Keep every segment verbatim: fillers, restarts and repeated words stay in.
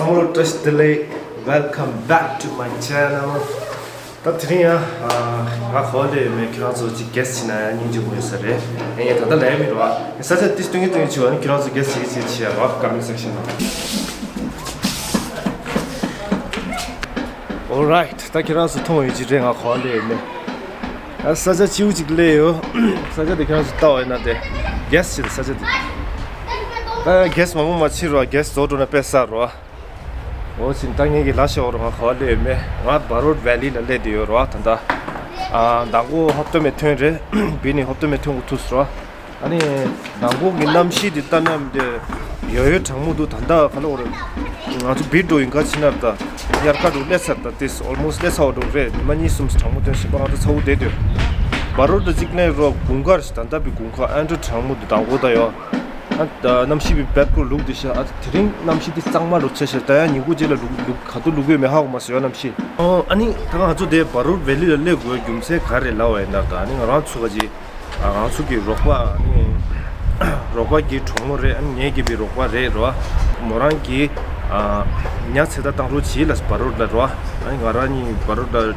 Hello, བཀྲ་ཤིས་བདེ་ལེགས། Welcome back to my channel. ད་དེ་རིང་ཡང་ང་ག་པར་སླེབས་ཡོད་མེད་ཁྱེད་རང་ཚོ་ཅིག་གེ་སི་བྱེད་ན་ཡང་སྙིང་རྗེ་མོ་ཡོད་ས་རེད། ཡང་ཡང་ད་ལྟ་ལབ་ཡ་མི་རེད་བ། ས་ཆ་དེ་སྟོན་གྱི་སྟོན་གྱི་བྱེད་བ་ནི་ཁྱེད་རང་ཚོ་གེ་སི་བྱེད་ཀྱི་བྱེད་ཀྱི་བྱེད་ཡ་རོ། Comment section ནང་། Alright, ད་ཁྱེད་རང་ཚོ་མཐོང་བའི་ཅིག་རེད། ང་ག་པར་སླེབས་ཡོད་མེད། ཨ་ས་ཆ་སྐྱིད་པོ་ཅིག་སླེབས་ཡོད། ས་ཆ་དེ་ཁྱེད་རང་ཚོ་ལྟ་བ་ཡིན་ན་དེ་གེ་སི་བྱེད་ས་ཆ་དེ། ད་གེ་སི་མང་པོ་མ་བྱེད་རོགས། གེ་སི་རྫོགས་འགྲོ་ན་དཔེ་བསགས་རོགས། འོ་ཟིན་ད་ངེད་ཀྱི་ལ་ཤ་འོར་ང་ག་པར་སླེབས་ཡོད་མེད། ང་བ་རོད་ཝེ་ལི་ལ་སླེབས་བསྡད་ཡོད་རོགས། ད་ལྟ་ཨ་མདང་དགོང་ཧོབ་ཏེ་མེ་ཐོན་རེད། བི་ནི་ཧོབ་ཏེ་མེ་ཐོན་གོ་ཐུག་སོང་རོགས། ཨ་ནི་མདང་དགོང་གི་གནམ་གཤིས་འདི་ལྟ་ན་འདི་ཡོད་ཡོད་གྲང་མོ་འདུག་ད་ལྟ་ག་ལ་འོར་ང་ཚོ་བི་འགྲོ་ཡིན་ག་ཕྱིན་ན་ད་དབྱར་ཁ་འགྲོ་སླེབས་ཚར། ད་ཏིས་ཨོལ་མོ་སི་སླེབས་ཚར་བ་འགྲོ་རེད། ཉི་མ་གཉིས་གསུམ་གྲང་མོ་ཐོན་བཞིན་པ་ང་ཚོ་ཚ་བོ་བསྡད་དུས་བ་རོད་ད་གཅིག་ལེན་རོགས། དགུན་ཁར་ད་ལྟ་བི་དགུན་ཁ་ཨ་འདྲ་གྲང་མོ་འདུག་མདང་དགོང་ད་ཡོད། ཨ་ད་གནམ་གཤིས་པའི་བེད་ཀོ་ལུག་དེ་ཤ། ཨ་དེ་རིང་གནམ་གཤིས་དེ་གཙང་མ་རུ་ཆེ་ཤ། ད་ཡང་ཉིན་གུང་རྗེས་ལ་ལུག་ལུག་ག་དུས་ལུག་ཡོད་མེད་ཧ་གོ་མ་སོང་ཡ་གནམ་གཤིས། ཨོ་ཨ་ནི་ད་ང་ཚོ་དེ་བ་རོད་ཝེ་ལི་ལ་སླེབས་དགོས་རྒྱུ་མཚན་ག་རེ་ལབ་པ་ཡིན་ན། ད་ཨ་ནི་ང་རང་ཚོ་ག་ཅི་ཨ་ང་ཚོ་གི་རོགས་པ་ཨ་ནི་རོགས་པ་གི་གྲོགས་མོ་རེད། ཨ་ནི་ངེད་ཀྱི་བི་རོགས་པ་རེད་རོ། མོ་རང་གི་ཨ་ཉ་ཚེ་ད་བཏང་རོགས་བྱིས་ལ་བ་རོད་ལ་རོ། ཨ་ནི་ང་རང་གཉིས་བ་རོད་ལ་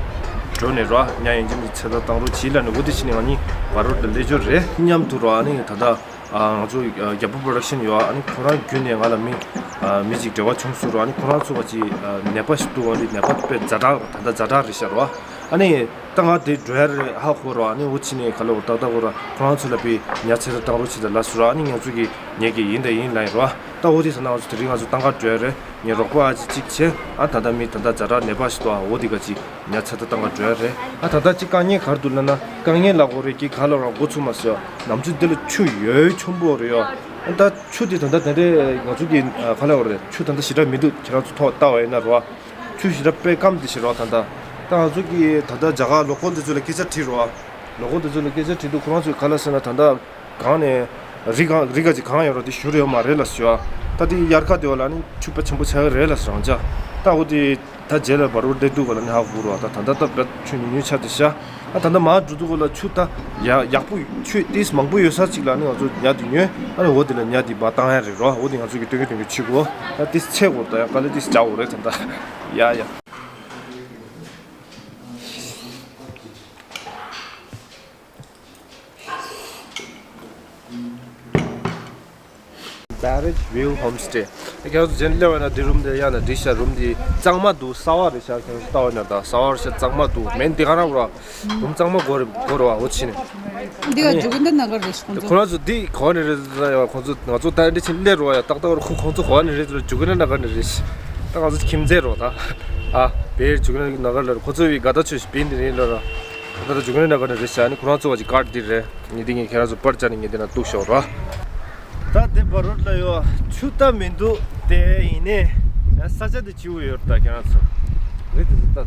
འགྲོ་ནས་རོ། ཉ་ཡོན་ཅིན་གྱི་ཚེ་ད་བཏང་རོགས་བྱིས་ལ་ནི་འོ་དེ་ཕྱིན་ནས་ང་གཉིས་བ་རོད་ལ་སླེབས་འབྱོར་རེད། མཉམ་དུ་རོ། ཨ་ནི་ད་ལྟ། ང་ཚོ་རྒྱལ་པོ་པོ་རོ་ཌག་ཤན་ཡོད། ཨ་ནི་ཁོ་རང་བརྒྱུད་ནས་ང་ལ་མི་མི་གཅིག་འབྲེལ་བ་བྱུང་སོང་རོགས། ཨ་ནི་ཁོ་རང་ཚོ་བ་ཅི་ནད་པ་ཞིག་འདུག་ཨ་ནི་ནད་པ་དཔེ་ཛ་དྲག་ད་ལྟ་ཛ་དྲག་རེད་ཤག་རོགས། ཨ་ནི་ད་ང་དེ་འགྲོ་ཡ་རེད་ཧ་གོ་རོགས། ཨ་ནི་འུ་ཕྱིན་ནས་ག་ལ་འོ་ཏག་ཏག་གོ་རོགས། ཁོ་རང་ཚོ་ལ་པི་ཉ་ཚེ་ད་བཏང་རོགས་བྱེད་ད་ལ་སོ་རོགས། ཨ་ནི་ང་ཚོ་གི་ངེད་ཀྱི་ཡིན་ད་ཡིན་ལ་ཡིན་རོགས། ད་འོ་དེ་ཟེར་ན་ང་ཚོ་དེ་རིང་ང་ཚོ་ཏང་ག་འགྲོ་ཡ་རེད། ངའི་རོགས་པ་ཨ་ཅི་གཅིག་བྱས། ཨ་ད་ལྟ་མི་ད་ལྟ་ཛ་དྲག་ནད་པ་ཞིག་འདུག་ཨ་འོ་དེ་ག་ཅི། ཉ་ཚེ་ད་བཏང་ག་འགྲོ་ཡ་རེད། ཨ་ད་ལྟ་ཅི་དཀའ་ངལ་ག་རེ་འདུག་ལབ་ན། དཀའ་ངལ་ལ་གོ་རེ་གི་ག་ལ་རང་འགོ་ཚུགས་མ་སོང་། ནམ་ཚོད་འདི་ལ་ཆུ་ཡོད་ཆེན་པོ་རེད་ཡོད། ཨ་ད་ཆུ་དེ་ད་ལྟ་དེ་འདྲའི་ང་ཚོ་གི་ག་ལ་གོ་རེ་ཆུ་ད་ལྟ་ཞེ་དྲག་མི་འདུག་ཁྱེད་རང་ཚོ་ཐོག་ལྟ་བ་ཡིན་ན་རོ། ཆུ་ཞེ་དྲག་དཔེ་སྐམ་དེ་ཞིག་རོ། ད་ལྟ་ད་ང་ཚོ་གི་ད་ལྟ་རྒྱ་གར་ལོ་ཀོལ་དེ་ཚོ་ལ་སྐད་ཆ་དྲིས་རོ། ལོ་ཀོལ་དེ་ཚོ་ལ་སྐད་ཆ་དྲིས་འདུག་ཁོ་རང་ཚོས་ག་ལ་ཟེར་ན་ད་ལྟ། གང་ནས་རི་གང་རི་ག་ཅིག་གང་ཡོད་རོ་དེ་བཞུར་ཡོད་མ་རེད་ལ་ཞུ་ཨ། ད་དེ་དབྱར་ཁ་དེ་བ་ལ་ནི་ཆུ་དཔེ་ཆེན་པོ་ཆགས་ཀྱི་རེད་ལ་ཞུ་རང་ཅག་ད་འོ་དེ་ད་རྗེས་ལ་བ་རོ་བསྡད་འདུག་ག་ལ་ནི་ཧ་གོ་རོ། ད་ད་ལྟ་ད་བེད་ཆུ་ཉུང་ཉུང་ཆགས་དེ་ཤ། ཨ་ད་ལྟ་མར་འགྲོ་འདུག་ག་ལ་ཆུ་ད་ཡག་ཡག་པོ་ཆུ་ཏིས་མང་པོ་ཡོད་ས་ཅིག་ལ་ནི་ང་ཚོ་ཉ་དེ་ཉོས། ཨ་ནི་འོ་དེ་ལ་ཉ་དེ་བ་བཏང་ཡ་རེད་རོ། འོ་དེ་ང་ཚོ་གི་སྟོན་གི་སྟོན་གི་ཆུ་གོ། ད་ཏིས་ཚེ་གོ་ད་ཡང་ག་ལ་ཏིས་བྱ་འོ་རེད་ད་ད་ཡ་ཡ། Barrage View Homestay། ཁྱེད་ཚོ་རྗེས་སླེབས་པ་ན་འདི་རུམ་དེ་ཡང་ན་འདི་ཤ་རུམ་འདི་གཙང་མ་འདུག་གསར་པ་རེད་ཤག་ཁྱེད་ཚོ་ལྟ་བ་ན་ད་གསར་པ་རེད་ཤག་གཙང་མ་འདུག་མེད་འདི་ག་རང་ར་རུམ་གཙང་མ་དགོས་རེད་དགོས་རེད་བ་འོ་ཕྱིན་ནས། འདི་ག་འཇུག་གི་འདི་ན་ག་རེད་ཁོང་ཚོ། ཁོ་རང་ཚོ་འདི་ག་ནས་རེད་ཟེར་ན་ཡང་ཁོང་ཚོ་ང་ཚོ་ད་འདི་ཕྱིན་སླེབས་རོགས་ཡ་ཏག་ཏག་རུ་ཁོ་ཁོང་ཚོ་ག་ནས་རེད་ཟེར་འཇུག་གི་ན་ན་ག་ནས་རེད་ཤག་ད་ང་ཚོ་ཁྱིམ་མཚེས་རོགས་ད་ཨ་བེར་འཇུག་གི་ན་ན་ག་རེད་ཁོང་ཚོ་བི་ག་ད་ཆོས་ཤིག་བིན་འདི་རེད་ལ་ར། ད་ལྟ་འཇུག་གི་ན་ན་ག་ནས་རེད་ཤག་ནི་ཁོ་རང་ཚོ་བ་ཅིག་ཀར་འདི་རེད། ངས་འདི་ངས་ཁྱེད་རང་ཚོ་པར་བཅར་ནས་ངས་འདི་ན་གཏུགས་ཤོག་རོ། ད་དེ་བར་རོད་ལ་ཡོད་ཆུ་ད་མི་འདུག་དེ་ཡིན་ནས་ཡང་ས་ཆ་དེ་སྐྱིད་པོ་ཡོད་ད་ཁྱེད་རང་ཚོ། རེད་དེ་ད་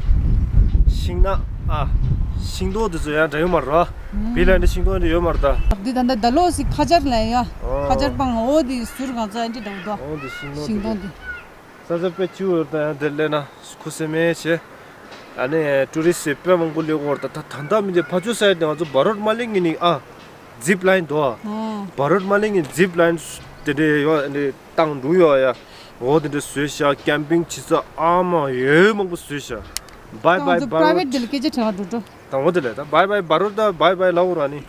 ཤིང་ནགས་ཨ་ཤིང་སྡོང་དེ་ཚོ་ཡང་འདྲ་ཡོད་མ་རེད་བ། བི་ལ་འདི་ཤིང་སྡོང་འདི་ཡོད་མ་རེད་ད། འདི་ད་ད་ད་ལོ་སི་ཁ་ཆར་ལ་ཡ། ཨོ། ཁ་ཆར་སྤང་འོ་དེ་ཟུར་གང་ཚ་འདི་འདྲ་བོ་ད། ཨོ་འདི་ཤིང་སྡོང་ཤིང་སྡོང་དེ། དེ། ས་ཆ་དཔེ་སྐྱིད་པོ་ཡོད་ད་ཡང་དེར་སླེབས་ན་ཁུ་སིམ་མེར་བྱས། ཨ་ནི་ཊུ་རི་སི་དཔེ་མང་པོ་སླེབས་ཀྱི་ཡོད་རེད་ད། ད་ད་ལྟ་མི་འདི་ཕ་ཆུ་ས་ཡ་དེ་ང་ཚོ་བ་རོད་མ་སླེབས་ངེས་ནི་ཨ། ཛིབ་ལ་ཡིན་དོ། ཨ། བ་རོད་མ་སླེབས་ངེས་ཛིབ་ལ་ཡིན་དེ་འདྲས་ཡོད་ཨ་ནི་བཏང་འགྲོ་ཡོད་ཡ། འོ་དེ་འདྲས་བཟོས་ཤག་ཀེམ་པིང་བྱེད་ས་ཨ་མ་ཡོད་མང་པོ་བཟོས་ཤག་བྷའི་ད་ང་བྷའི་ཚོ་བྷའི་པ་རའི་ཝེ་ཊི་དེ་ལ་སྐད་ཆ་དྲི་བ་འགྲོ་འགྲོ། ད་འོ་དེ་ལས་ད་བྷའི་བྷའི་བ་རོད་ད་བྷའི་བྷའི་ལབ་དགོས་ར་ནི།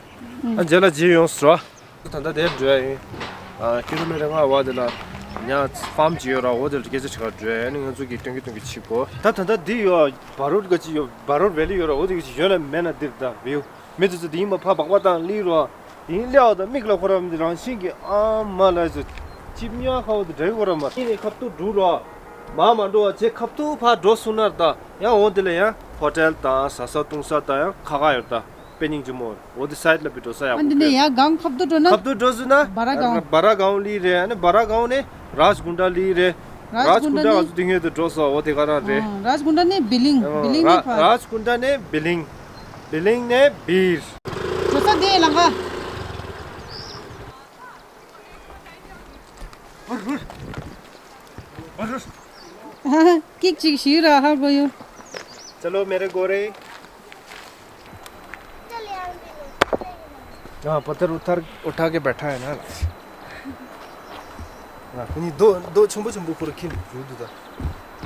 ཨ་རྗེས་ལ་རྗེས་ཡོང་ཟེར་བ། ད་ལྟ་དེར་འགྲོ་ཡ་ཡིན། ཨ་ཀི་ལོ་མི་ཊར་ལྔ་བ་དེ་ལ་ཉ་ཕཱམ་ཅིག་ཡོད་ར། འོ་དེར་སྐད་ཆ་དྲི་གར་འགྲོ་ཡ་ཡིན། ང་ཚོ་གི་སྟོན་གི་སྟོན་གི་ཕྱིན་གོ། ད་ད་ལྟ་འདི་ཡོད་བ་རོད་ག་ཅི་ཡོད་བ་རོད་ཝེ་ལི་ཡོད་ར། འོ་དེ་གི་ཅི་ཡོད་ལ་མེད་ན་འདིར་ད་བེའུ་མི་དེ་ཚོ་དེ་ཡིན་པ་ཕ་སྦག་པ་དང་ལི་རོ། དེ་ཡིན་ལེའོ་ད་མིག་ལ་ཁོ་ར་རང་བཞིན་གི་ཨ་མ་ལ་ཚོ་ཅི་མྱ་ཁ་བོ་དེ་འདྲ་གི་ཁོ་ར་མ་ཡིན་ནི་ཁབ་ཏུ་འགྲོ་རོ། མ་མ་འགྲོ་བ་ཅེ་ཁབ་ཏུ་ཕ་འགྲོ་སོང་ན་ད་ཡང་འོ་དེ་ལ་ཡང་ཧོ་ཊེལ་དང་ཟ་ས་བཏུང་ས་དང་ཡང་ཁ་ཁ་ཡོད་ད། དཔེ་སྙིང་རྗེ་མོ། འོ་དེ་སའིཌ་ལ་བི་འགྲོ་ས་ཡག་པོ་འདི་ནས་རེད། ཡ་གང་ཁབ་ཏུ་འགྲོ་ན། ཁབ་ཏུ་འགྲོ་ཟེར་ན། བ་ར་གའོན། བ་ར་གའོན་ལི་རེད། ཨ་ནི་བ་ར་གའོན་ནས་རཱཇ་གུན་ཌ་ལི་རེད། རཱཇ་གུན་ཌ་ང་ཚོ་དེ་སྔོན་དུ་འགྲོ་སོང་། འོ་དེ་ག་རང་རེད། ཨ་རཱཇ་གུན་ཌ་ནས་བི་ལིང་། བི་ལིང་ནས་ཕར། རཱཇ་གུན་ཌ་ནས་བི་ལིང་། བི་ལིང་ནས་བིར། འགྲོ་ས་དེ་ལང་ཀ། ཀིག་ཅིག་ཞིག་ར་ཧ་གོ་ཡོད། चलो मेरे गोरे। हाँ, पत्थर उठा उठा के बैठा है ना। हाँ, कुनी दो दो छुम्बो छुम्बो कुर खिन जुदु दा।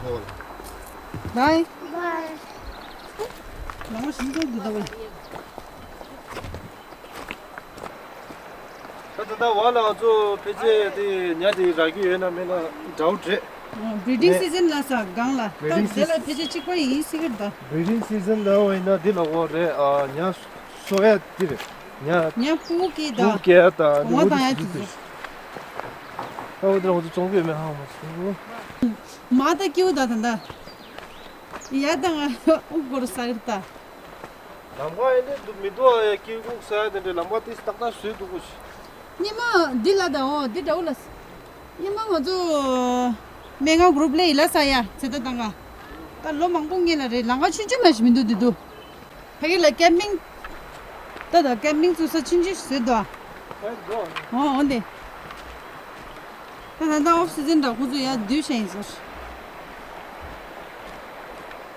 Bye. Bye. ད་ད་ལྟ་བ་ལ་ང་ཚོ་ཕལ་ཆེར་དེ་ཉ་དེ་རག་གི་ཡོད་ན་མེད་ན་འདྲ་བོ་རེད། Breeding season ལ་ས་སྒང་ལ་ད་Breeding དེ་ལ་season ཕལ་ཆེར་གཅིག་པ་ཡིན་སྲིད་ཀྱི་རེད་ད། Breeding season ལ་བ་ཡིན་ན་འདི་ལ་འོ་རེད། ཨ་ཉ་གསོ་ཡ་དེ་རེད། ཉ་ཉ་སྤུ་གུ་སྐྱེས་ད་སྤུ་གུ་སྐྱེས་ད་འོ་དེ་འོ་དང་ཡ་དེ་དེ་ཚོ། ད་འོ་དེ་ལ་ང་ཚོ་བཙོང་གི་ཡོད་མེད་ཧ་མ་སོང་། མ་ད་སྐྱེའུ་ད་ད་ད། ཡ་ད་ང་དབུགས་སྒོར་ས་རེད་ད། ལམ་ཁ་ཡིན་དེ་འདུག་མི་འདུག་ཨ་ཡ་སྐྱེ་དགུག་ས་ཡ་དེ་འདྲའི་ལམ་ཁ་དེ་ཏག་ཏག་བཟོས་འདུག་གོ། སྔོན་མ་འདི་ལ་ད་འོ་འདི་འདྲ་བོ་ལ། སྔོན་མ་ང་ཚོ་སྨན་ཁང་གུ་རུབ་ལས་ཡི་ལ་ས་ཡ་ཚེ་ད་ད་ང་། ད་ལོ་མང་པོ་སྔོན་ལ་རེད། ལམ་ཁ་ཆུང་ཆུང་མ་ཞིག་མི་འདུག་འདི་འདུག་ཕ་གི་ལ་ཀེམ་པིང་། ད་ད་ཀེམ་པིང་བཙུགས་ས་ཆུང་ཆུང་ཞིག་བཟོས་འདུག་ཨ། འོ་འོ་འདི། ད་ད་ལྟ་ཨོཕ་སི་ཛན་འདྲ་ཁོང་ཚོ་ཡར་སྡོད་བཞིན་ཡིན་ཟེར།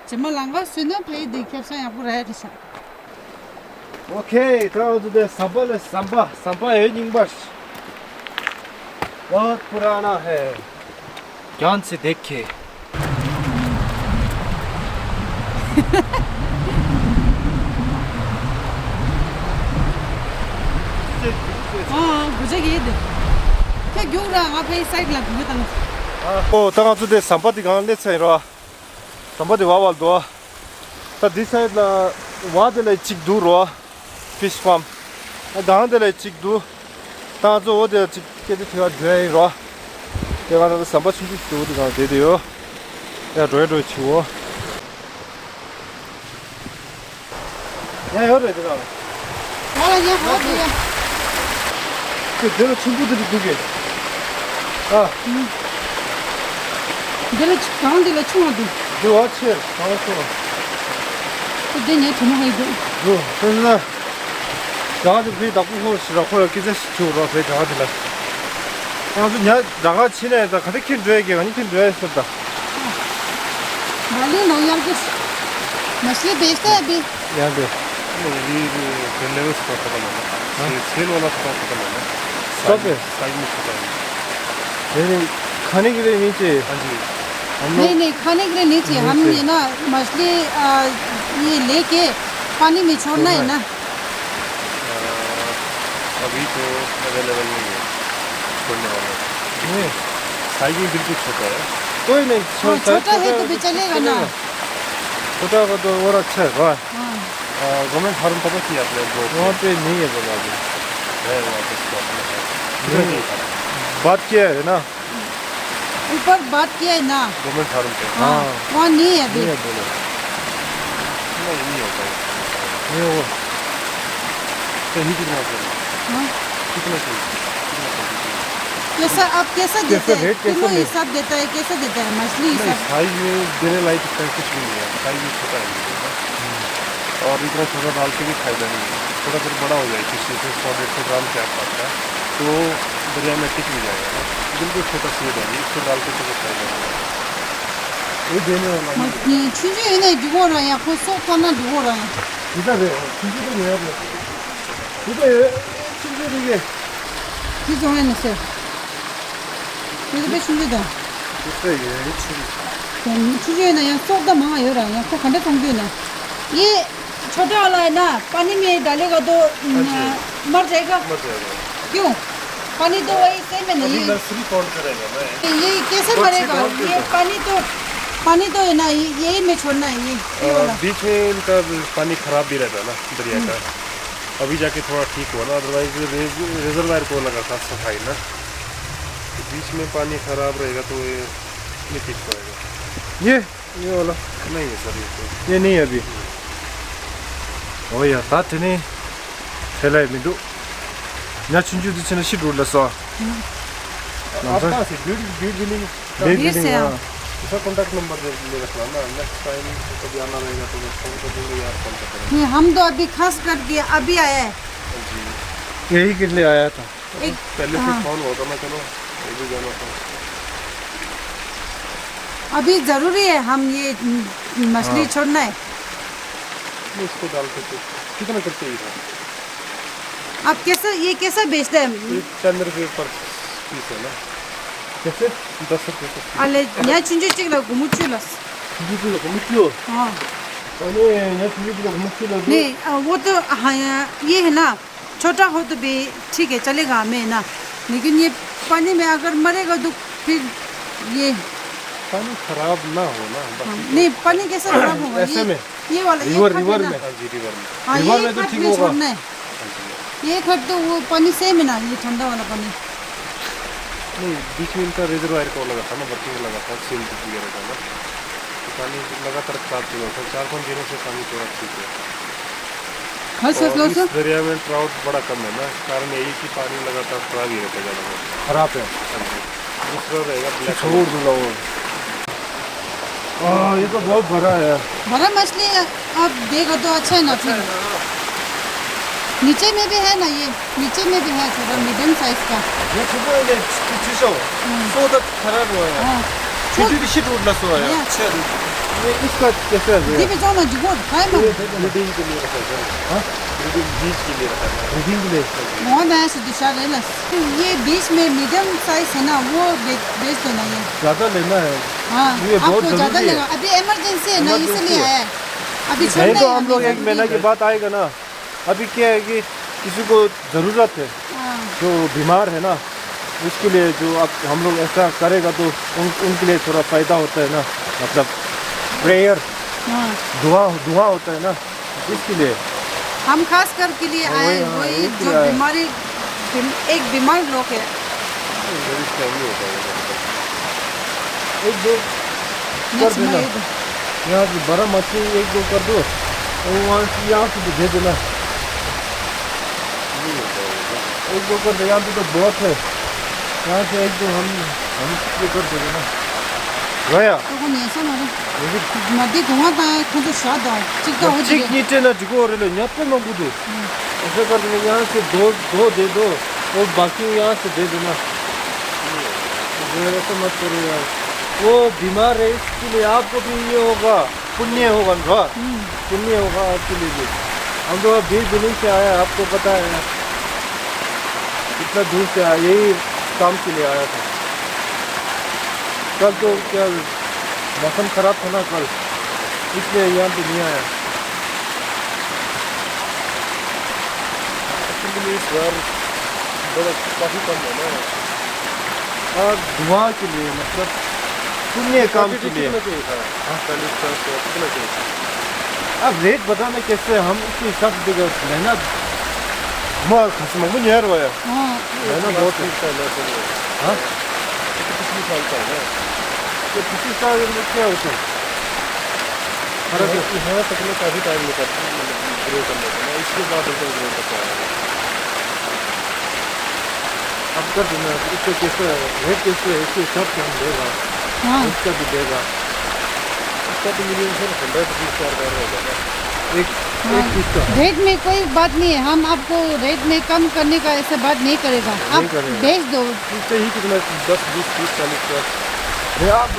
རྗེས་མ་ལམ་ཁ་བཟོས་ན་ཕ་གི་འདི་ཁེབས་ས་ཡག་པོ་རག་ཡ་རེད་ཤག་ཨོ་ཁེ། ད་ང་ཚོ་དེ་ཟམ་པ་ལ་ཟམ་པ་ཟམ་པ་ཡོད་རྙིང་པ། बहुत पुराना है। ध्यान से देखे। ཨ་ཨ་དགུ་ཆ་གི་དེ། ཁྱོད་རྒྱུགས་ར་ང་ཕའི་སའིཌ་ལ་དགུ་བཏང་། ཨོ་ད་ང་ཚོ་དེ་ཟམ་པ་དེ་གང་སླེབས་ཚར་ཡིན་རོ། ཟམ་པ་དེ་བ་བར་འདུག་ད་འདི་སའིཌ་ལ་བ་དེ་ལ་གཅིག་འདུག་རོ། ཕིཤ་ཕམ། ཨ་སྒང་དེ་ལ་གཅིག་འདུག་ད་ང་ཚོ་འོ་དེ་ལ་གཅིག་སྐད་ཆ་དྲི་བ་འགྲོ་ཡ་ཡིན་རོ། དེ་ག་ད་ཟམ་པ་ཆུང་ཆུང་ཞིག་འདུག་དེ་གང་བསྡད་དེ་ཡོད། ཡ་འགྲོ་ཡ་འགྲོ་ཡ་བྱེད་འོ། ཡ་ཡོད་རེད་དེ་གང་། ང་ལ་ཡ་ག་དེ་ཡ། དེ་དེ་ལ་ཆེན་པོ་དེ་འདུག་གས། ཨ། འདི་ལ་གང་འདི་ལ་ཆུང་བ་འདུག་འདི་བ་ཆེ་གང་ཆུང་བ། དེ་ངའི་བུ་མོ་ཧེ་འདུག་འདུག་དེ་ན། རྒྱ་གར་དེ་བོད་བདག་པོ་ཧོར་ཞིག་ར་ཁོ་ལ་སྐད་ཆ་ཞིག་བྱུང་རོགས་བོད་རྒྱ་གར་དེ་ལ། ང་ཚོ་ཉ་རྒྱ་གར་ཕྱིན་ནས་ད་ག་དེ་ཁྱེར་འགྲོ་ཡ་གི་ག་ནི་ཁྱེར་འགྲོ་ཡ་ཟེར་ད། बालू ना यार कुछ मछली बेचते हैं अभी। यहाँ पे। नहीं, अभी सेल लेवल स्टॉक खत्म है ना। हाँ। से-, सेल वाला स्टॉक खत्म है ना। स्टॉक है? साइज, साइज में छोटा है। नहीं, नहीं, खाने के लिए नहीं चाहिए। हाँ जी। हम लोग नहीं, नहीं, खाने के लिए नहीं चाहिए। नहीं हम चाहिए। ये ना मछली, आ, ये लेके पानी में छोड़ना है छोड़ना है। ना। अ, अभी तो अवेलेबल नहीं है छोड़ने वाला। नहीं। साइज भी बिल्कुल छोटा है। कोई नहीं, छो-, हाँ, साइज छोटा है छोटा तो है भी तो चलेगा ना। चलेगा। छोटा का तो और अच्छा है, वाह। हाँ। अ, गवर्नमेंट फार्म पता किया आपने, ब्लॉक में? वहाँ पे नहीं है बाबा अभी। है वहाँ पे, स्टॉक में है। कितना नहीं, चाहिए था? बात किया है ना? ऊपर बात किया है ना? गवर्नमेंट फार्म पे। हाँ, हाँ। वहाँ नहीं है अभी। नहीं है, बोलो। नहीं, नहीं होता है। नहीं होगा। तो ये कितना चाहिए? हाँ? कितना चाहिए? कितना चाहिए? कैसा, आप कैसा कैसे देते हैं? रेट कैसे किलो में? हिसाब देता है, कैसे देता है? मछली नहीं, हिसाब? साइज में देने लायक इसका कुछ भी नहीं है, साइज में छोटा है। हम्म। और इतना छोटा डाल के भी फायदा नहीं है, थोड़ा देर बड़ा हो जाए, किसी से सौ डेढ़ सौ ग्राम के आसपास का, तो दरिया में टिक भी जाएगा ना। बिल्कुल छोटा सीड है, इसको डाल के तो कुछ फायदा नहीं है। ये देने वाला नहीं है। ཆུང་ཆུང་ཡིན་ན་འགྲིག་གོ་ར་ཡ། ཁོ་སོག་ཐོག་ན་འགྲིག་གོ་ར་ཡ། འདི་ལྟར་རེད། ཆུང་ཆུང་དེ་ཉོས་རེད། འདི་ལྟར་ཡོད། ཆུང་ཆུང་རེད་གི། འདི་བཙོང་ཡ་ནི་ཟེར། འདི་དཔེ་ཆུང་ཆུང་དང་། འདི་དཔེ་ཡོད་ཆུང་ཆུང་། ཡང་ཆུང་ཆུང་ཡོད་ན་ཡང་སོག་ད་མང་ཡོད་ར། ཡང་ཁོ་ག་འདྲ་བཙོང་རྒྱུ་ཡིན་ན། ཡེ། छोटा वाला है ना, पानी में डालेगा तो, हाँ जी। मर जाएगा। मर जाएगा। क्यों? पानी तो वही सेम है ना, अभी ये। नर्सरी कौन करेगा ना? ये कैसे मरेगा? ये पानी तो, पानी तो है ना, ये, यही में छोड़ना है, ये, ये वाला। बीच में इनका पानी खराब भी रहता है ना, दरिया का। अभी जाके थोड़ा ठीक हुआ ना, अदरवाइज रिजर्वायर को लगा था सफाई ना, तो बीच में पानी खराब रहेगा तो ये नहीं ठीक होएगा। ये ये वाला? नहीं है सर, ये तो। ये नहीं है अभी। ओ यार, ता ठेने ठेला है मिंदु। ना छुंजु दी छेना शिट रोड लसो। आप कहाँ से? बीड़, बीड़ बिलिंग? बीड़ बिलिंग से। हाँ। सर, कॉन्टैक्ट नंबर दे, ले रखना ना, नेक्स्ट टाइम कभी आना रहेगा तो मैं फोन कर दूंगा या आप कॉल कर देना। नहीं, हम तो अभी खास करके अभी आया है। जी। यही के लिए आया था। एक, पहले से हाँ। फोन होता ना, चलो, ये भी जाना था। अभी जरूरी है हम ये, म, मछली हाँ। छोड़ना है। इसको डाल के तो कितना करते हैं इधर? आप कैसा, ये कैसा बेचते हैं? ये टेन रुपये पर पीस है ना। कैसे? दस रुपये का। अले, यहाँ चुंजू चिक ला घुमू चू लस। चुंजू चिक ला घुमू चू? हाँ। अरे, यहाँ चुंजू चिक ला घुमू चू लस। नहीं, अ, वो तो, हाँ, ये है ना, छोटा हो तो भी ठीक है, चलेगा हमें ना। लेकिन ये पानी में अगर मरेगा तो फिर ये पानी खराब ना हो ना, बस। हाँ, नहीं, पानी कैसे खराब होगा? ऐसे ये में। ये वाला, ये रिवर, खट है रिवर ना? में। हाँ जी, रिवर में। हाँ, रिवर ये में तो खट ठीक में होगा। छोड़ना है। हाँ जी। ये खट तो वो पानी सेम है ना, ये ठंडा वाला पानी। नहीं, बीच में इनका रिजर्वायर को लगा था ना, वर्किंग लगा था, सील वगैरह का ना। तो पानी लगातार खराब चल रहा था, चार पाँच दिनों से पानी थोड़ा ठीक है। हस, हस, और इस दरिया में ट्राउट बड़ा कम है ना, कारण यही कि पानी लगातार खराब ही रहता है ज़्यादा। खराब है। हाँ जी। दूसरा रहेगा ब्लैक। छोड़ दो लोग। हाँ, ये तो बहुत बड़ा है। बड़ा मछली आप देखो तो अच्छा है ना फिर। नीचे में भी है ना ये, नीचे में भी है थोड़ा मीडियम साइज का। ये छोटा है, ये पच्चीस सौ। हम्म। सौ तक खराब हुआ है। हाँ। छोटी सी टूट लस हुआ है। ये अच्छा है। ये इसका कैसे है भैया? ये भी जाओ ना, जुगोट, ट्राई मत। ये ब्रीडिंग के लिए रखा है। हाँ? ब्रीडिंग बीज के लिए रखा है। ब्रीडिंग के लिए। बहुत है, शुद्ध शाह है लस। ये बीच में मीडियम साइज है ना, वो बे-, बेच दो ना ये। ज़्यादा लेना है। हाँ, ये बहुत आपको ज़्यादा ज़रूरी है। लेना। अभी इमरजेंसी है ना, इमरजेंसी इसलिए है। आया है। अभी नहीं छोड़ना तो है हम लोग अभी एक महीना के बाद आएगा ना। अभी क्या है कि किसी को ज़रूरत है, हाँ। जो बीमार है ना, उसके लिए जो आप, हम लोग ऐसा करेगा तो उन, उनके लिए थोड़ा फ़ायदा होता है ना, मतलब प्रेयर, हाँ। दुआ, दुआ होता है ना, इसके लिए। हम खास कर के लिए हाँ, आए, वही, हाँ, वही इसके जो लिए आए। बीमारी, बीम-, एक बीमार लोग है। एक दो कर देना। यहाँ से बड़ा मछली एक दो कर दो, और वहाँ से, यहाँ से भी दे देना। एक दो कर दो, यहाँ पे तो बहुत है। यहाँ से एक दो हम, हम ये कर देंगे ना। रोया। तो कौन ऐसा ना रे। लेकिन मध्य धुआं था, खुद स्वाद आ, चिकता हो चिक जाए। नीचे ना झुको रे लो, यहाँ पे ना बुदू। ऐसा कर दो, यहाँ से दो, दो दे दो, और बाकी यहाँ से दे देना। ये ऐसा मत करो यार। वो बीमार है, इसके लिए आपको भी ये होगा, पुण्य होगा ना। हम्म। पुण्य होगा आपके लिए भी। हम तो अभी दिल्ली से आया, आपको पता है, इतना दूर से आया, यही काम के लिए आया था। कल तो क्या मौसम खराब था ना कल, इसलिए यहाँ पे नहीं आया। इस बार बड़ा काफी कम है ना। और दुआ के लिए, मतलब पुण्य काम के लिए। कितना चाहिए था? हाँ, चालीस पचास कितना चाहिए था? अब रेट बताना कैसे, हम उसके हिसाब से देगा, मेहनत। मैं खसम को नहीं यार भाई। हाँ। मेहनत बहुत है। हाँ? पिछले साल का है ना? ये पिछले साल में क्या होता है? हमारा तो, हमारा तक में काफी टाइम निकलता है, मतलब, ग्रो करने का ना, इसके बाद एकदम ग्रो करता है। अब कर देना, इसको कैसे, रेट कैसे है, इसके हिसाब से हम देगा, हाँ। इसका भी देगा। इसका तो मिनिमम सर हंड्रेड रुपीज का ऑर्डर होगा ना, एक, हाँ। एक पीस का। रेट में कोई बात नहीं है, हम आपको रेट में कम करने का ऐसा बात नहीं करेगा, नहीं आप करेगा। भेज दो। चाहिए कितना, दस, बीस, तीस, चालीस का। नहीं, आप,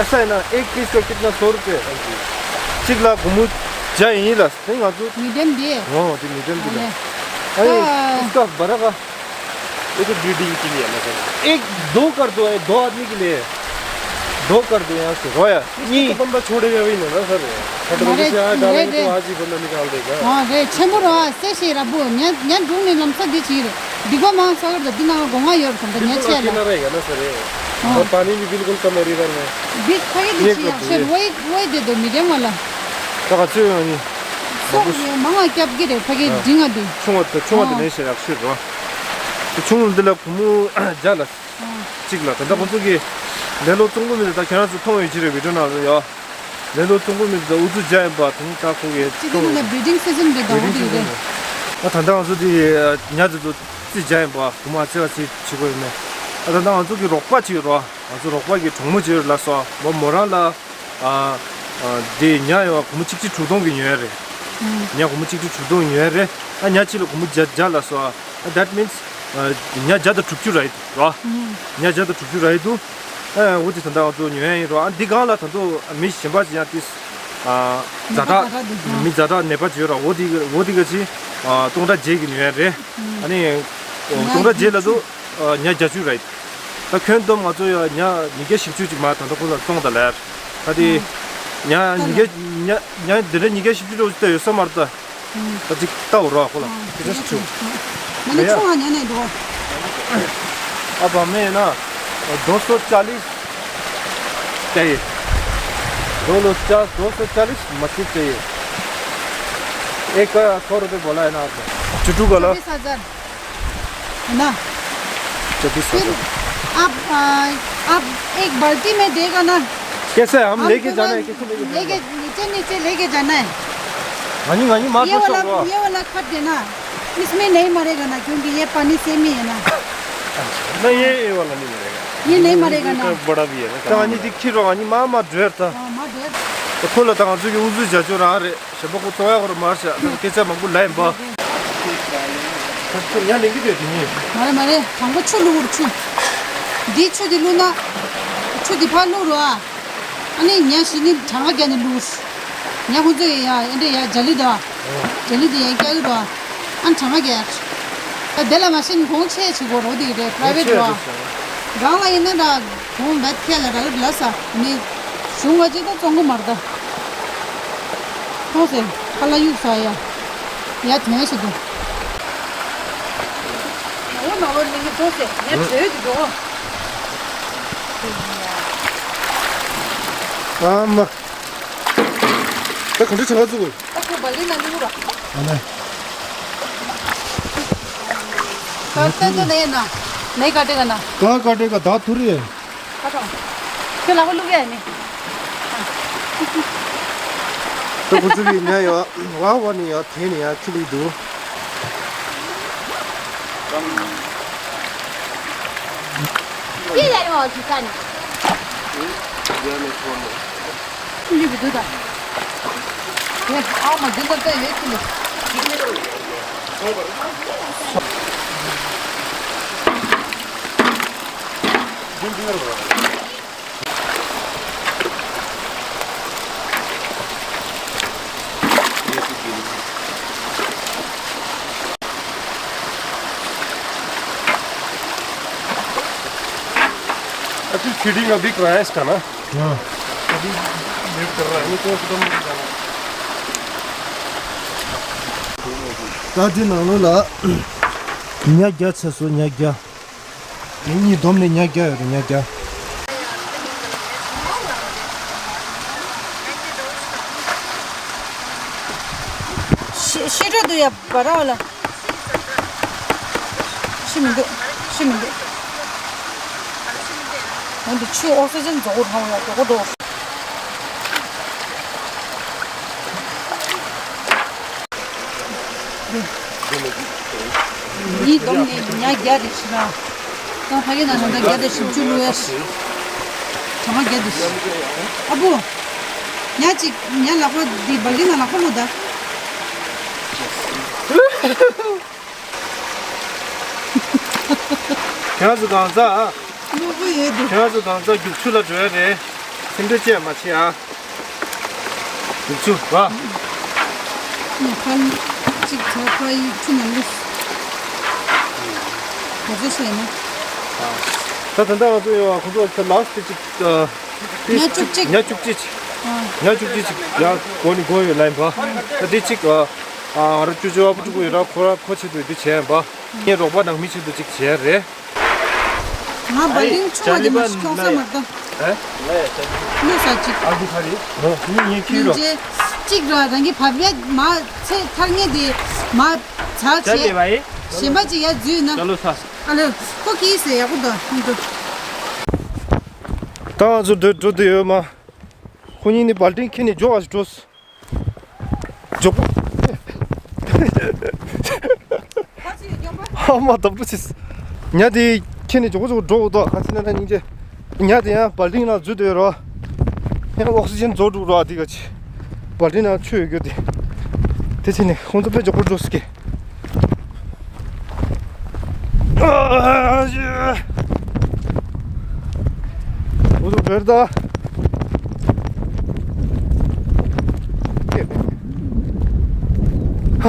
ऐसा है ना, एक पीस का कितना, सौ रुपये। हाँ जी। चिकला घुमू जाए यहीं ला, नहीं, हाँ, तो मीडियम दिए। हाँ, तो मीडियम दिए। अरे, हाँ। इसका बड़ा का। ये तो ब्रीडिंग के लिए है ना सर। एक, दो कर दो, ये दो आदमी के लिए। दो कर दो यहाँ से, रोया। इसको नहीं। तो बंदा छोड़ेगा भी नहीं ना सर। हमारे खतरे से यहाँ डालेंगे तो आज ही बंदा निकाल देगा। हाँ, रे, छेमू रोया, से से रबू, न्या, न्या ढूंढने लमसा दे चीर। दिगो मां सागर दद्दी ना गोंगा योर तुम तो न्या बिल्कुल छे अकेला रहेगा ना सर ये। हाँ। और पानी भी बिल्कुल कम है रिवर में। बीच खरीद ये चाहिए, कर दो, फिर ये। वही, वही दे दो, मीडियम वाला। तो अच्छे हो नहीं। सो, ये मां क्या अब गिरे, फगे हाँ। झिंगा दी। छुंगा तो, छुंगा तो हाँ। नहीं से, अच्छे हो। तो छुंगा दिला कुमु जाला। ཅིག་ལ་ད་ལྟ་ཁོང་ཚོ་གི་ལེ་ལོ་ཙོང་པོ་མི་འདི་ད་ཁྱེད་རང་ཚོ་མཐོང་ཡོད་ཀྱི་རེད། བི་ཌིའོ་ནང་ལ་ཡོད། ལེ་ལོ་ཙོང་པོ་མི་འདི་ད་འུ་ཚོ་རྒྱ་ཡིན་པ་དེ་ད་ཁོ་གི་ཅི་དེ་ནི་ལ་བི་ཌིང་སི་ཟིན་རེད་ད། འོ་དེ་རེད། ད་ད་ལྟ་ང་ཚོ་དེ་ཉ་དེ་ཚོ་རྩི་རྒྱ་ཡིན་པ་གོ་མ་ཚེ་བ་ཚེ་བྱེད་དགོས་ཡོད་མེད། ད་ད་ལྟ་ང་ཚོ་གི་རོགས་པ་ཅིག་ཡོད་རོགས། ང་ཚོ་རོགས་པ་གི་གྲོགས་མོ་ཅིག་ཡོད་ལ་སོ་མོ་མོ་རང་ལ་ཨ་ཨ་དེ་ཉ་ཡོད་བ་གོ་མོ་གཅིག་ཁྲི་དྲུག་སྟོང་གི་ཉོས་རེད། ཉ་གོ་མོ་གཅིག་ཁྲི་དྲུག་སྟོང་ཉོས་རེད། ཨ་ཉ་གཅིག་ལ་གོ་མོ་བརྒྱ་བརྒྱ་ལ་སོ། ཨ་that means ཉ་བརྒྱ་དང་དྲུག་ཅུ་རེད་རོ། ཉ་བརྒྱ་དང་དྲུག་ཅུ་རེད་འདུག་ཨ་འོ་དེ་ད་ལྟ་ང་ཚོ་ཉོ་ཡ་ཡིན་རོ། ཨ་འདི་སྒང་ལ་ད་ལྟ་མི་གཞན་པ་ཅིག་ཡང་ཏིས་ཨ་ཛ་དྲག་མི་ཛ་དྲག་ནད་པ་ཅིག་ཡོད་ར། འོ་དེ་འོ་དེ་ག་ཅིག་ཨ་སྟོང་ཕྲག་བརྒྱད་ཀྱི་ཉོ་ཡ་རེད། ཨ་ནི་སྟོང་ཕྲག་བརྒྱད་ལ་དུ་ཉ་བརྒྱད་ཅུ་རེད། ད་ཁྱོན་བསྡོམས་ང་ཚོ་ཡ་ཉ་ཉིས་བརྒྱ་བཞི་བཅུ་ཅིག་མ་ད་ལྟ་ཁོ་ལ་བཙོང་ད་ལེར། ད་དེ་ཉ་ཉིས་བརྒྱ་ཉ་ཉ་འདི་འདྲ་ཉིས་བརྒྱ་བཞི་བཅུ་འགྲོ་ཅིག་ད་ཡོད་ས་མ་རེད་ད། ད་ཅིག་ལྟ་འོ་རོགས་ཁོ་ལ་དེ་འདྲ་ཞིག་བྱུང་། मैंने छुआ नहीं नहीं दो। अब हमें ना दो सौ चालीस चाहिए। दो सौ चालीस, दो सौ चालीस मछली चाहिए। एक का सौ रुपये बोला है ना आपने? चुटू का ला। बीस हजार। है ना? छब्बीस फिर हजार। आप, आ, आप एक बाल्टी में देगा ना? कैसे है? हम आप लेके तो जाना है, बस कैसे लेके जाना है? लेके, नीचे, नीचे लेके जाना है। हाँ जी, हाँ जी, मार ये दो सौ वाला, रुपया। ये वाला खट देना, इसमें नहीं मरेगा ना, क्योंकि ये पानी सेम ही है ना। नहीं, ये, ये वाला नहीं मरेगा। ये नहीं मरेगा ना? ये तो बड़ा भी है ना। तो हाँ जी, दिखी रहो, हाँ जी, माँ, माँ, ड्रेर था। हाँ, माँ, ड्रेर। तो खोला था, हाँ जी, ये उजू जा जो रहा रे। ཞེན་པ་ཁོ་བཙོང་ཡག་ཁོ་ར་མར་བྱ་ད་སྐད་ཆ་མང་པོ་ལབ་ཡིན་པ། ཁོ་ཉ་ལེན་གྱི་ཡོད་དེ་ཉིད། མ་རེད་མ་རེད། དང་པོ་ཆུ་བླུགས་རུ་ཆུ། འདི་ཆུ་འདི་བླུགས་ན། ཆུ་འདི་ཕར་བླུགས་རུ་ཨ། ཨ་ནི་ཉ་ཞིག་ནི་གྲང་ཁ་བརྒྱབ་ནས་བླུགས། ཉ་ཁོ་ཚོས་ཡ་ཨེ་འདྲས་ཡ་ཇ་ལི་དང་། ཇ་ལི་དེ་ཡ་སྐྱག་གི་རུ་ཨ། ཨ་ནི་གྲང་ཁ་བརྒྱབ། ད་དེ་ལ་མ་ཤེས་ནི་གོང་ཆེ་ཆེ་གོ་རོ་དེ་རེད་པ་རའི་ཝེ་ཊི་རུ་ཨ། རང་ལ་ཡིན་ན་ད་གོང་བེད་ཁྱེད་ལ་རག་ལ་ས་ནི། གཞུང་བ་ཅིག་ད་བཙོང་གི་མ་རེད་ད། ཐོག་སེ་ཁ་ལ་གཡུག་ས་ཡ། ཡ་དོན་ཞིག་འདུག་འོ་ན་འོ་ནི་མི་ཐོག་སེ་ཡ་བྲོས་འདུག་ཨ་མ། ད་ག་འདྲ་བྱ་བ་བཙུགས་དགོས། ད་ཁོ་བ་ལི་ན་ནི་འུ་ར། ཨ་ནེ། ད་ཏན་ཏན་ནས་ན། ནས་ག་དེ་ག་ན། ད་ག་དེ་ག་ད་ཐུ་རི། ཁྱོད་ལག་པ་བླུག་ཡ་ནི། ད་ཁོ་ཚོ་གི་ཉ་ཡ་བ་བ་ནི་ཡ་དེ་ནི་ཡ་ཁྱི་ལི་འདུག་ཁྱི་ལི་འདུག་ད། ཨ་མ་འདི་ལ་ལྟ་ཡོད་ཁྱི་ལི། अभी फीडिंग अभी कराया इसका ना। हाँ। अभी वेट कर रहा है, नहीं तो एकदम नहीं जाना। ད་དེ་ནང་ལོགས་ལ་ཉ་བརྒྱ་ཆགས་སོང་། ཉ་བརྒྱ། ངེད་གཉིས་བསྡོམས་ནས་ཉ་བརྒྱ་ཡོད་རེད། ཉ་བརྒྱ། ཤི་ཤི་འགྲོ་འདུག་ཡ་བ་ར་བ་ལ། ཤི་མི་འདུག་ཤི་མི་འདུག་འོན་ཏེ་ཆུ་ཨོག་སི་ཇན་རྫོགས་རུང་ཡ་རྫོགས་འགྲོ། ཡིན་བསྡོམས་ནས་ཉ་བརྒྱ་རེ་ཞིག་ལ། ད་ཕ་གི་ན་ན་ད་བརྒྱ་དང་བཞི་བཅུ་ལུ་ཡ་ཞིག་གྲངས་མ་བརྒྱ་དེ་ཞིག་ཨ་བུ། ཉ་གཅིག་ཉ་ལག་པ་འདི་བ་ལི་ན་ལག་པ་ལོ་ད། ཁྱེད་ཚོ་གང་ཟག་ཨ། ཁྱེད་ཚོ་གང་ཟག་རྒྱུག་ཆུ་ལ་འགྲོ་ཡ་རེད། སེམས་ཁྲལ་ཅི་ཡང་མ་བྱེད་ཨ། རྒྱུག་ཆུ་བ། ཁ་ལ་གཅིག་ཚོ་ཁ་ཡི་ཆུ་ནང་ལུས། ག་ཚོད་ཤེས་ན། ད་ད་ལྟ་ང་ཚོ་ཡོད་ཁོ་ཚོ་ལ་སི་ཊི་གཅིག་ཉ་བཅུ་གཅིག་ཉ་བཅུ་གཅིག་ཉ་བཅུ་གཅིག་ཅིག་ཡང་སྒོ་ནས་སྒོ་ཡོད་ལ་ཡིན་པ། ད་འདི་གཅིག་ཨ་ང་རང་ཅུ་ཅུ་ཨ་བུ་ཕྲུ་གུ་ཡོད་ར་ཁོ་ར་ཁོ་ཆེད་དུ་འདི་བྱས་ཡིན་པ། ངའི་རོགས་པ་ནང་མི་ཆེད་དུ་གཅིག་བྱས་རེད། ང་བ་ལིང་ཆུང་བ་དེ་མ་ཤི་ཁྱོང་ས་མ་གཏོང་། ཨེ། ལུས་ས་གཅིག་ཨ་འདི་ག་རེད། ཨོ་ངས་ངས་ཁྱེར་རོ། ཅིག་ར་རང་གི་བབ་ཡ་མ་ཚེ་ཐར་ངེས་དེ་མ་ཚར་བྱས། གཞན་པ་ཅིག་ཡ་འཛུལ་ན། ཨ་ལོ་ཁོ་གིས་ཟེར་ཡག་པོ་འདུག་ད་ང་ཚོ་འགྲོ་འགྲོ་དུ་ཡོད་མ། ཁོ་གཉིས་ནི་བལ་ཏིང་ཁྱེར་ནས་འཇོག་ཨ་ཞིག་འགྲོ། འཇོག་པོ། ཧ་མ་དམ་པོ་ཆེ། ཉ་དེ་ཁྱེར་ནས་འཇོག་པོ་འཇོག་པོ་འགྲོ་འོ་དོ་ག་ཚི་ན་ན་སྙིང་རྗེ། ཉ་དེ་ཡང་བལ་ཏིང་ནང་འཛུལ་སྡོད་རོ། ཡང་ཨོག་སི་ཇན་རྫོགས་འགྲོ་རོ་དེ་ག་ཅི། བལ་ཏིང་ནང་ཆུ་ཡོད་རྒྱུ་དེ། དེ་ཚེ་ནས་ཁོང་ཚོ་དཔེ་འཇོག་པོ་འགྲོ་སི་ཀེ། ཨ་ཞེ། འོ་དོ་བེར་ད། ཧ།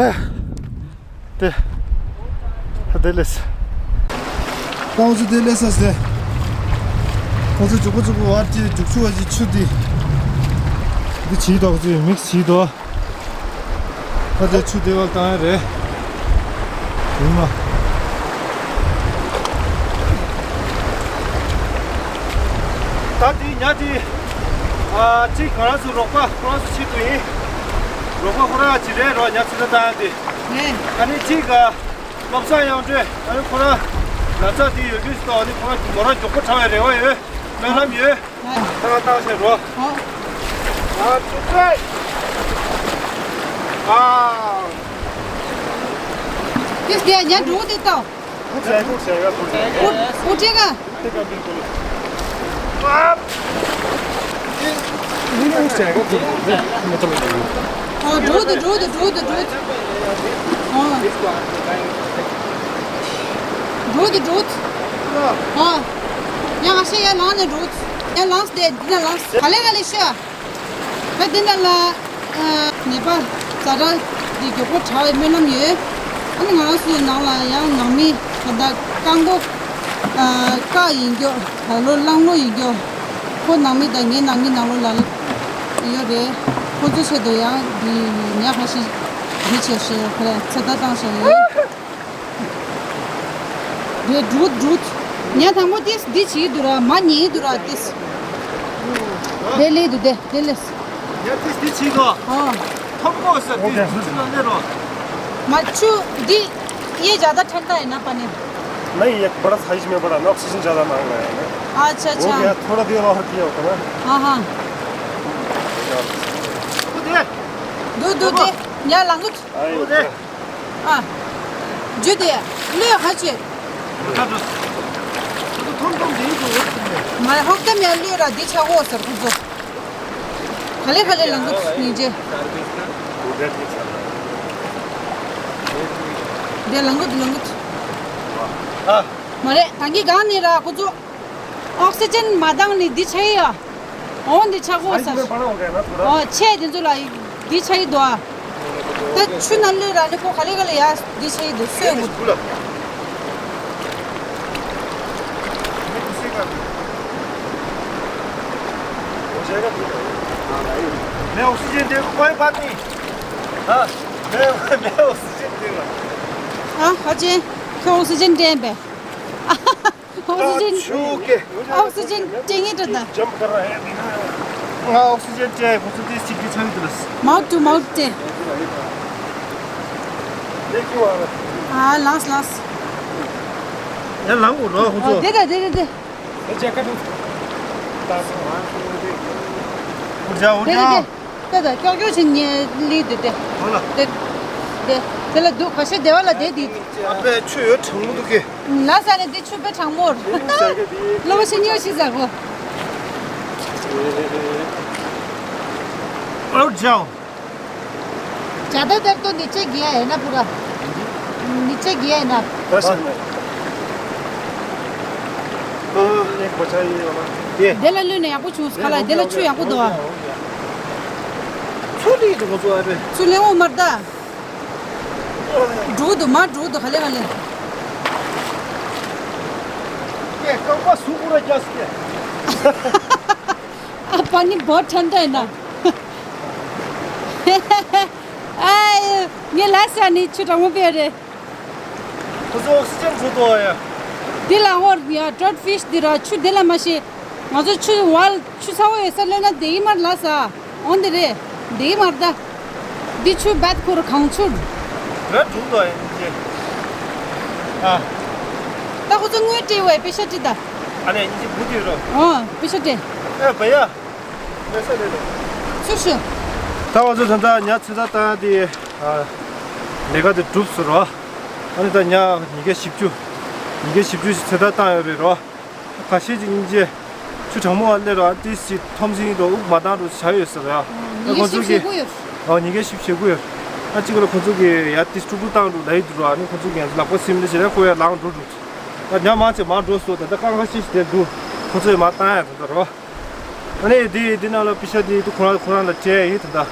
དེ། དེ་ལེས། ཏང་སུ་དེ་ལེས་ས་སེ། ཁོང་ཚོ་མགྱོགས་པོ་མགྱོགས་པོ་བར་གྱི་རྒྱུག་ཆུ་བ་ཞིག་ཆུ་འདི། འདི་བྱིས་འདུག་ཅེས་མིག་བྱིས་འདུག་ད་དེ་ཆུ་དེ་བར་བཏང་ཡ་རེད། ཡིན་མ། ད་དེ་ཉ་དེ། ཨ་ཅིག་ང་རང་ཚོ་རོགས་པ་ཁོ་རང་ཚོ་ཆེད་དུ་ཡིན། རོགས་པ་ཁོ་རང་ཅིག་རེད་རོགས་ཉ་ཚོ་ད་བཏང་ཡ་དེ། ཨ་ནི་ཅིག་ག་བློ་བཟང་དབྱངས་སྒྲོན་ཨ་ནི་ཁོ་རང་ན་ཚ་དེ་ཡོད་རྒྱུ་ཞིག་དང་ཨ་ནི་ཁོ་རང་མོ་རང་མགྱོགས་པོ་དྲག་པའི་རེ་བ་ཡོད། སྨོན་ལམ་ཡོད། ད་བཏང་ཤེས་རོགས། ཨ་ཅུ་ཙེ། ཨ། དེ་དེ་ཉ་འགྲོ་དེ་ལྟ། ཨུ་ཙེ་ཨུ་ཙེ་ག་ཐུག་ཙེ། ཨུ་ཨུ་ཙེ་ག། འགྲོ་དུ་འགྲོ་དུ་འགྲོ་དུ་འགྲོ་དུ། འགྲོ་དུ་འགྲོ་དུ། ཡང་ང་ཤེས་ཡ་ལངས་ནས་འགྲོ། ཡ་ལངས་ཏེ་འདི་ན་ལངས། ག་ལེ་ག་ལེ་ཤོད། ད་འདི་ན་ལ། ནེ་པ་ཛ་དྲག་འདི་མགྱོགས་པོ་དྲག་པའི་སྨོན་ལམ་ཡོད། ཨ་ནི་ང་རང་ཚོའི་ནང་ལ་ཡང་ནང་མི་ད་ལྟ་རྐང་མགོ་བཀག་ཡིན་རྒྱུ། ད་ལོ་གླང་ལོ་ཡིན་རྒྱུ། ཁོ་ནང་མི་དང་ངའི་ནང་མི་ནང་ལོ་ལ་ཡོད་རེད། ཁོ་ཚོ་ཆེད་དུ་ཡང་འདི་ཉ་ཁ་ཤས་འདི་བྱས་ཤེས་ཁོ་རེ་ཚེ་ད་བཏང་ཤེས་རེད། རེད་འགྲུག་འགྲུག་ཉ་དང་པོ་ཏིས་འདི་བྱེད་ཀྱི་འདུག་ར་མ་ཉན་གྱི་འདུག་ར་ཏིས། དེ་ལས་འདུག་དེ་དེ་ལས། ཡ་ཏིས་འདི་བྱེད་དོ། ཨོ། ཐོབ་གོ་ས་ཏིས་འདི་ཆུ་ལ་ལེ་རོ། མ་ཆུ་འདི་ये ज़्यादा ठंडा है ना पानी? नहीं, ये बड़ा साइज में बड़ा ना, ऑक्सीजन ज़्यादा मांग रहा है ना। अच्छा, वो अच्छा। क्या, थोड़ा देर और किया होता ना। हाँ, हाँ। वो दे। दो, दो, दे। यहाँ लांगुट। ཨ། རྒྱུ་དེ་ལུས་ཧ་ཆེ། མ་ཧོག་ཏེ་མེ་ལུས་ར་འདི་ཆ་འོ་ཟེར་ཁོ་ཚོ། ག་ལེ་ག་ལེ་ལང་གི་ཉིན་རྗེ། དེ་ལང་གི་ལང་གི་མ་རེད་ད་གི་གང་ནི་ར་ཁོ་ཚོ། ཨོག་སི་ཅན་མ་འདང་ནི་འདི་ཆ་ཡི་ཡ། འོ་འདི་ཆ་གོ་ས། འོ་ཆེ་འདི་ཚོ་ལ་འདི་ཆ་ཡི་དོ། ད་ཆུ་ནང་ལུས་ར་ནི་ཁོ་ག་ལེ་ག་ལེ་ཡ་འདི་ཆ་ཡི་དོ་སོས་གོ། मैं ऑक्सीजन दे कोई बात नहीं। हाँ, मैं मैं ऑक्सीजन देगा। हाँ, हाँ जी, तो ऑक्सीजन दे बे। ऑक्सीजन। छू के। ऑक्सीजन चाहिए तो ना। जंप कर रहा है। हाँ, ऑक्सीजन चाहिए। वो तो देसी की छान दरस। माउथ टू माउथ दे। देखियो आ रहा। हाँ, लास्ट लास्ट। यार लाओ रो हो तो। दे दे दे दे। ये जैकेट उठा। उठ जाओ, उठ जाओ। དེ་དེ་དེ་དེ་ཀྱོག་ཀྱོག་བྱེད་ཉེ་ལི་དེ་དེ། ཧོ་ལ། དེ་དེ་དེ་ལ་འདུག་ཁ་ཤས་སྡེ་བ་ལ་དེ་དེ། ཨ་པའི་ཆུ་ཡོད་གྲང་མོ་འདུག་གི། ལ་ས་ནས་དེ་ཆུ་དཔེ་གྲང་མོ་རེད། ལོ་བ་ཤི་ཉོ་ཤི་ཟ་གོ། ཨོ་ཇའོ། ཇ་ད་དེར་ཏོ་ནི་ཅེ་གི་ཡ་ཡ་ན་པུ་ར། ནི་ཅེ་གི་ཡ་ཡ་ན། དེ་ལ་ལུས་ནས་ཡག་པོ་བྱུང་ཁ་ལ་དེ་ལ་ཆུ་ཡག་པོ་འདུག་ཨ། ཚུར་ལི་འདུག་ཁོ་ཚོ་ཨ་རེ། ཚུར་ལེན་འོ་མར་ད། འགྲོ་འདུག་མར་འགྲོ་འདུག་ག་ལེ་ག་ལེ། ཀེ་རྐང་པ་ཟུག་པོ་ར་རྒྱག་སི་ཀེ། ཨ་པ་ནི་བོ་ཐན་ད་ཡིན་ན། ཨ་ངའི་ལ་ས་ནི་ཆུ་གྲང་མོ་པེ་རེད། ཁོ་ཚོ་ཨོག་སི་ཅན་བཟོ་ཐུབ་ཡ། འདི་ལ་ཧོར་ཡ་ཊྲོཊ་ཕིཤ་འདི་ར་ཆུ་འདི་ལ་མ་ཤེས། ང་ཚོ་ཆུ་ཝལ་ཆུ་ཚ་བོ་ཡོད་ས་ལོན་ན་དེ་ཡི་མར་ལ་ས། འོན་དེ་རེད། དེ་ཡི་མར་ད། འདི་ཆུ་བད་ཁུར་གང་ཆུ། ར་འབྲུག་ལ་ཡིན་གྱི། ཨ། ད་ཁོ་ཚོ་དངུལ་སྤྲད་བས་པེ་ཤ་སྤྲད་ད། ཨ་ནེ་ཡིན་གྱི་བུ་དེ་རོ། ཨོ་པེ་ཤ་སྤྲད། ཨེ་བ་ཡ། ཚུར་ཤོད། ད་ང་ཚོ་ད་ལྟ་ཉ་ཚོད་ལྟ་བཏང་དེ་ལས་ཀ་དེ་གྲུབ་སོང་རོ། ཨ་ནི་ད་ཉ་ཉི་གེ་བཞི་བཅུ། ཉི་གེ་བཞི་བཅུ་ཞིག་ཚོད་ལྟ་བཏང་ཡོད་རེད་རོ། ཁ་ཤས་ཅིག་སྙིང་རྗེ། ཆུ་གྲང་མོ་བ་སླེབས་རོ་ཨ་ཏི་སི་ཐོམ་སིང་རོ་དབུགས་མ་འདང་རོ་བྱ་ཡོད་ཟེར་རོ་ཡ། ཉི་གེ་ཁོ་ཚོ་གི་བཞི་བཅུ་ཡོད། ཨོ་ཉི་གེ་བཞི་བཅུ་ཡོད། ཨ་གཅིག་ལ་ཁོ་ཚོ་གི་ཡ་ཏི་སི་ཀྲུག་ཀྲུག་བཏང་རོ་ལ་ཡི་འདུག་རོ་ཨ་ནི་ཁོ་ཚོ་གི་ཡ་ལག་པ་སིམ་ལེ་ཞེ་ལ་ཁོ་ཡ་ལང་འགྲོ་འགྲོ། ད་ཉ་མང་ཆེ་མང་འགྲོ་སོ་ད་ལྟ་རྐང་ཁ་ཤས་ཤིག་དེ་འདུག་ཁོ་ཚོས་མ་བཏང་ཡ་ད་ལྟ་རོ། ཨ་ནི་དེ་དེ་ནང་ལ་པི་ཤ་དེ་དུ་ཁོ་རང་ཁོ་རང་ལ་སྤྲད་ཡིན་ད་ལྟ།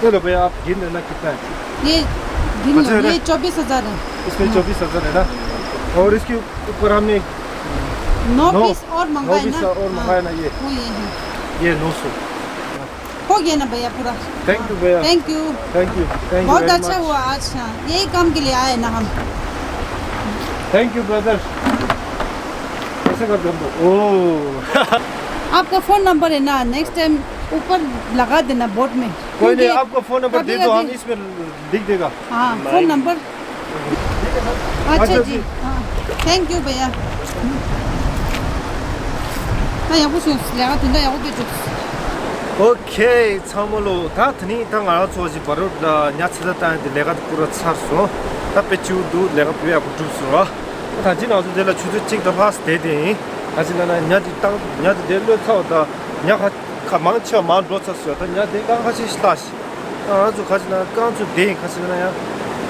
ཨེ་ལོ་བེ་ཨ་དེ་འདྲ་ན་ཁི་ཏན། ये दिन हो गए चौबीस हजार है। इसमें चौबीस हजार है ना। और इसके ऊपर हमने नौ पीस और मंगाए ना। नौ पीस और मंगाए ना ये। हाँ, वो ये है। ये नौ सौ। हो गया ना भैया पूरा? Thank you भैया। Thank you। Thank you। Thank you very much। बहुत अच्छा हुआ आज। हाँ, यही काम के लिए आए ना हम। Thank you brother। ऐसे कर दो। ओ। आपका फोन नंबर है ना, नेक्स्ट टाइम ऊपर लगा देना बोर्ड में। कोई नहीं, क्योंकि आपका फोन नंबर दे दो, हम इसमें लिख देगा। हाँ, फोन नंबर। अच्छा जी। हाँ, थैंक यू भैया। ད་ཡག་པོ་བྱུང་། ལས་ཀ་དོན་དག་ཡག་པོ་སྤེལ་བྱུང་། ཨོ་ཁེ། ཚང་མ་ལོ། ད་དེ་ནི་ད་ང་རང་ཚོ་ཅིག་བ་རོ་ད་ཉ་ཚེ་ད་བཏང་ཡ་དེ་ལས་ཀ་དེ་པུ་ར་ཚར་སོང་། ད་དཔེ་སྐྱིད་པོ་འདུག་ལས་ཀ་དཔེ་ཡག་པོ་གྲུབ་སོང་ར། ད་ད་ཅི་ང་ཚོ་དེ་ལ་ཆུ་ཚོད་གཅིག་དང་ལྷག་བསྡད་དེ་ཡིན། ད་ཅི་ན་ན་ཉ་དེ་བཏང་ཉ་དེ་དེ་གློད་ཚར་བ། ད་ཉ་ཁ་ཁ་མང་ཆེ་བ་མར་འགྲོ་ཚར་སོང་། ད་ཉ་དེ་རྐང་ཁ་ཤས་ཤིག་ལྷག་ཤག་ང་ཚོ་ཁ་ཅིག་ན་རྐང་ཚོ་བདེ་ཡིན། ཁ་ཅིག་ན་ཡང་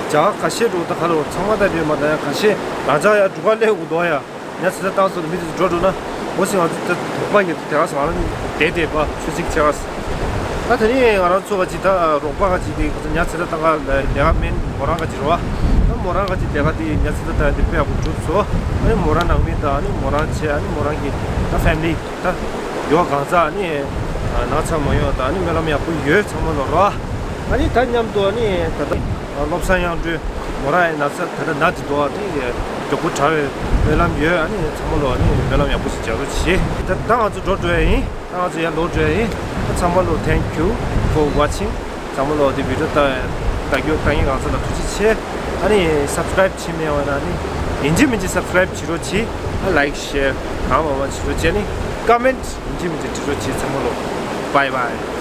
ཇ་ཁ་ཤས་འགྲོ། ད་ཁ་ལོ་ཚང་མ་ད་བདེ་མ་ད་ཡང་ཁ་ཤས་རང་ཅག་ཡང་འབྲུ་ཁ་ལས་འུ་དོ་ཡ། ཉ་ཚེ་ད་བཏང་སོང་། མི་དེ་ཚོ་འགྲོ་འགྲོ་ན་འོ་ཟིན། ང་ཚོ་ད་རོགས་པ་ཡོད་དེ་ག་སོང་། ང་རང་དེ་དེ་པ་ཆུ་ཚིག་ཆེ་བ་སོང་། ད་དེ་ནི་ང་རང་ཚོ་ག་ཅིག་ད་རོགས་པ་ག་ཅིག་དེ་ཁོ་ཚོ་ཉ་ཚེ་ད་བཏང་ག་ལས་ཀ་མེད། མོ་རང་ག་ཅིག་རེད་བ། ད་མོ་རང་ག་ཅིག་ལས་ཀ་དེ་ཉ་ཚེ་ད་ད་དེ་དཔེ་ཡག་པོ་གྲུབ་སོང་། ཨ་ནི་མོ་རང་ནང་མི་དང་ཨ་ནི་མོ་རང་བྱས། ཨ་ནི་མོ་རང་གི་ད་ཕེ་མི་ལི། ད་ཡོ་གང་ཟག་ནི་ནང་ཚང་མ་ཡོད། ད་ནི་སྨོན་ལམ་ཡག་པོ་ཡོད། ཚང་མ་ལོ་རོ། ཨ་ནི་ད་མཉམ་དུ་ནི་ད་ལྟ་བློ་བཟང་དབྱངས་སྒྲོན་མོ་རང་ཡི་ན་ཚ་ད་ལྟ་ན་དེ་འདུག་ཨ་ནི་མགྱོགས་པོ་དྲག་པའི་སྨོན་ལམ་ཡོད། ཨ་ནི་ཚང་མ་ལོ་ནི་སྨོན་ལམ་ཡག་པོ་ཞིག་རྒྱག་རོགས་བྱེད། ད་ད་ང་ཚོ་འགྲོ་འགྲོ་ཡ་ཡིན། ད་ང་ཚོ་ཡར་ལོག་འགྲོ་ཡ་ཡིན། ད་ཚང་མ་ལོ་thank you for watching། ཚང་མ་ལོ་དེ་བི་ཌི་ཡོ་ལྟ་ལྟ་རྒྱུ་ལྟ་མཁན་གང་ཚོ་ལ་ཐུགས་རྗེ་ཆེ། ཨ་ནི་སབ་སི་ཀ་རའིབ་བྱེད་མེད་པ་ན་ནི་ཡིན་གཅིག་མིན་གཅིག་སབ་སི་ཀ་རའིབ་བྱེད་རོགས་གྱིས། ཨ་ལའིག་ཤེར་གང་མང་མང་བྱེད་རོགས་བྱས། ཨ་ནི་ཀོ་མེན་ཊི་ཡིན་གཅིག་མིན་གཅིག་བྲིས་རོགས་གྱིས། ཚང་མ་ལོ་བྷའི་བྷའི།